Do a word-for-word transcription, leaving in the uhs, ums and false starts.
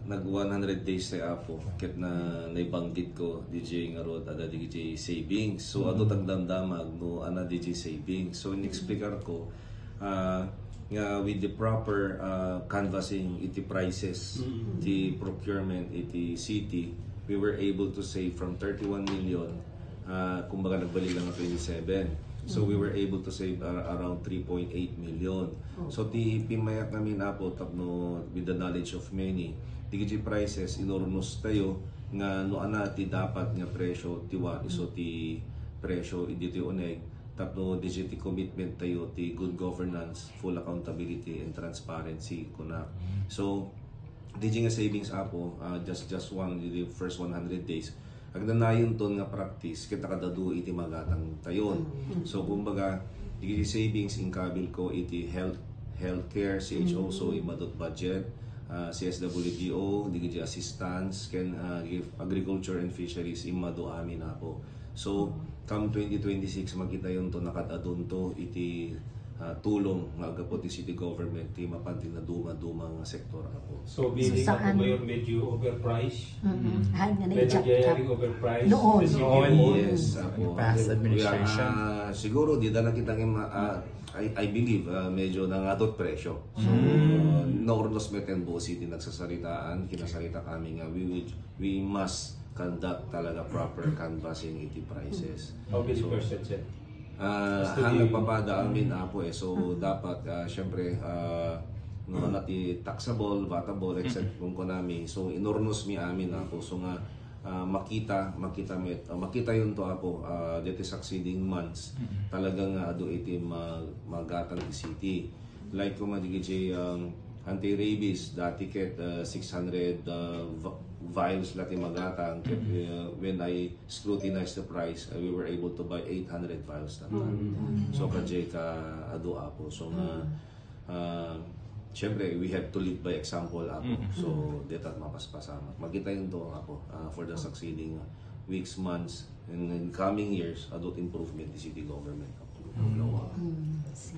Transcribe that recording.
Nag one hundred days tayo, Apo, ket na naibanggit ko, D J, ngarud, ada D J savings. So, adu tagdamdamag no ana D J savings. So, inexplikar ko, ah, nga with the proper, ah, canvassing iti prices, Mm. the procurement iti city, we were able to save from thirty-one million, ah, kumbaga, nagbalik lang nga twenty-seven. So, we were able to save, ah, around three point eight million. Oh. So, ti pimmayak ngamin, Apo, tapno with the knowledge of many, dagiti prices, inurnos tayo nga no ana ti dapat nga presyo, ti wa-, iso ti presyo, idi ti uneg, tapno dagiti commitment tayo, ti good governance, full accountability, and transparency, kuna. So, dagiti nga savings, Apo, ah, just, just one, the first one hundred days, agnanayon ton nga practice, ket nakadadu iti magatang tayon. Mm. So, kumbaga, dagiti savings, inkabil ko iti health, healthcare, C H O, so, Mm. immadut budget, ah, C S W D O, dagiti assistance, ken, ah, if agriculture and fisheries, immadu amin, Apo. So, come twenty twenty-six, makitayon to, nakadadon to iti, ah, tulong nga aggapu ti city government, ti mapan ti naduma-duma nga sektor, Apo. So, So, meaning, saan? Apo Mayor, medyo overpriced? Mm-mm. Mm. Hay nga May naijakap. Nangyayari overpriced Noon. Sa city Noon, hall? Yes, Apo. Past administration. Ah, siguro, di na nakita nga ma-, ah, I, I believe, ah, medyo nangatot presyo. So, Mm. naurnos met ken Boss City nagsasaritaan, kinasarita kami nga we will, we must conduct talaga proper canvassing iti prices. How many So, percent, sir? Ah, Has to ha, be nagpapada amin, Apo, eh. So, Mm. dapat, ah, syempre, ah, no, na ti taxable, vatable, except Mm. kung kunami. So, inurnos mi amin, Apo. So nga, ah, makita, makita met, ah, makitayon to, Apo, ah, diti succeeding months, Mm. talaga nga adu iti ma-, magatang ti city. Like, kung madigi, um, anti-rabies, dati ket, uh, six hundred, uh, vi-, vials la ti magatang. Ket, Mm. uh, when I scrutinize the price, uh, we were able to buy eight hundred vials that time. Mm. So, kadi ka adu, Apo. So, nga, Mm. uh, syempre, we have to lead by example, Apo. Mm. So, deta mapaspasamak. Makitayon to, Apo, uh, for the succeeding weeks, months, and in coming years, adut improvement ti city government, Apo. Mm. Lawa. Mm, I see.